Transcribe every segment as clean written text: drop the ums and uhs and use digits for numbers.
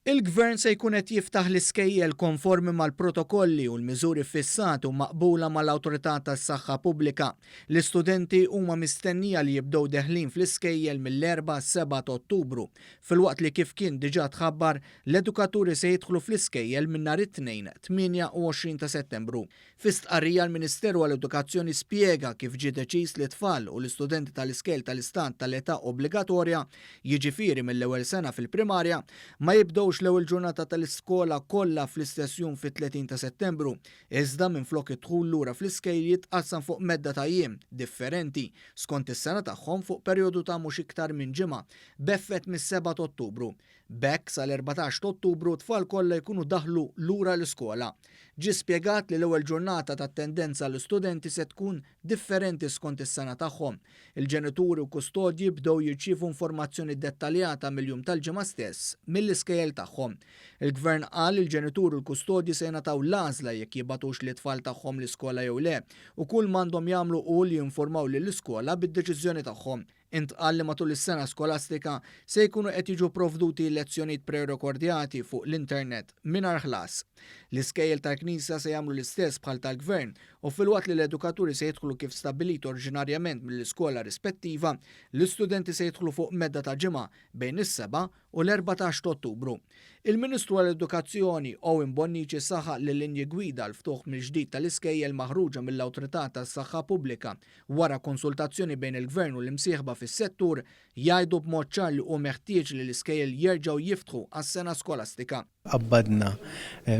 Il-Gvern se jkun qed jiftaħ l-iskejjel konformi mal-protokolli u l-miżuri ffissati u maqbula mal-Awtorità tas-Saħħa Pubblika. L-istudenti huma mistennija li jibdew deħlin fl-iskejjel mill-Erbgħa 7 ta' Ottubru, filwaqt li kif kien diġà tħabbar, l-edukaturi se jidħlu fl-iskejjel minn nhar it-Tnejn 28 ta' Settembru. Fi stqarrija l-Ministeru għall-Edukazzjoni spjega kif ġie deċiż li t-tfal u l-istudenti tal-iskejjel tal-istat tal-età obbligatorja, jiġifieri mill-ewwel sena fil-primarja, ma jibdewx l-ewwel ġurnata tal-iskola kollha fl-istess jum fit-30 ta' Settembru, iżda minflok id-dħul lura fl-iskejjel jitqassam fuq medda ta' jiem differenti skont is-sena tagħhom fuq perjodu ta' mhux iktar minn ġimgħa b'effett mis-7 ta' Ottubru. B'hekk sal-14 ta' Ottubru t-tfal kollha jkunu daħlu lura l-iskola. Ġie spjegat li l-ewwel ġurnata ta' attendenza għall-istudenti se tkun differenti skont is-sena tagħhom. Il-ġenituri u kustodji bdew jirċievu informazzjoni dettaljata mill-jum tal-Ġimgħa stess mill-iskejjel tagħhom. Il-Gvern qal li l-ġenituri u l-kustodji se jingħataw l-għażla jekk jibagħtux lit-tfal tagħhom l-iskola jew le u kull m'għandhom jagħmlu hu li jinformaw lill-iskola bid-deċiżjoni tagħhom. Intqal li matul is-sena skolastika se jkunu qed jiġu pprovduti lezzjonijiet prerekordjati fuq l-internet mingħajr ħlas. L-iskejjel tal-Knisja se jagħmlu l-istess bħal tal-Gvern u filwaqt li l-edukaturi se jidħlu kif stabbilit oriġinarjament mill-iskola rispettiva, l-istudenti se jidħlu fuq medda ta' ġimgħa bejn is-7 u l-14 ta' Ottubru. Il-Ministru għall-Edukazzjoni, Owen Bonnici saħaq li l-linji gwida għall-ftuħ mill-ġdid tal-iskejjel maħruġa mill-Awtorità tas-Saħħa Pubblika wara konsultazzjoni bejn il-Gvern u l-imsieħba fis-settur jgħidu b'mod ċar li hu meħtieġ li l-iskejjel jerġgħu jiftħu għas-sena skolastika. Qabbadna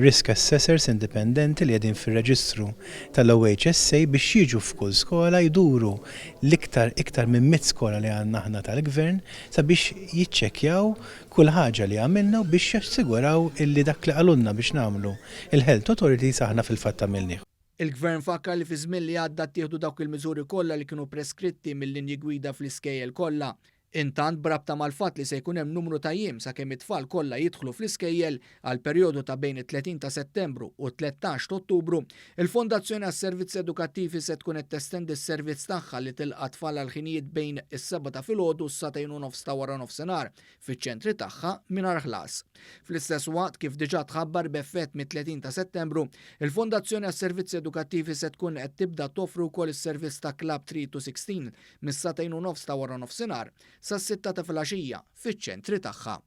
risk assessors indipendenti li qegħdin fir-reġistru tal-OHSA biex jiġu f'kull skola jduru l-iktar iktar minn mitt skola li għandna aħna tal-Gvern sabiex jiċċekkjaw kull ħaġa li għamilna u biex jassiguraw illi dak li qalulna biex nagħmlu l-health authorities aħna fil-fatt għamilnih. Il-Gvern fakkar li fiż-żmien li għadda ttieħdu dawk il-miżuri kollha li kienu preskritti mil-linji gwida fl-iskejjel kollha. Intant, b'rabta mal-fatt li se jkun hemm numru ta' jiem sakemm it-tfal kollha jidħlu fl-iskejjel għal perjodu ta' bejn it-30 ta' Settembru u t-13 ta' Ottubru, il-Fondazzjoni għas-Servizzi Edukattivi se tkun qed testendi s-servizz tagħha li tilqa' tfal għal ħinijiet bejn is-sebgħa ta' filgħodu u s-sagħtejn u nofs ta' waranofsinhar fiċ-ċentri tagħha mingħajr ħlas. Fl-istess waqt, kif diġà tħabbar b'effett mit-30 ta' Settembru, il-Fondazzjoni għas-Servizzi Edukattivi se tkun qed tibda toffri wkoll is-servizz ta' Club 3 to 16 mis-sagħtejn u nofs ta' waranofsinhar sas-sitta ta' filgħaxija fiċ-ċentri tagħha.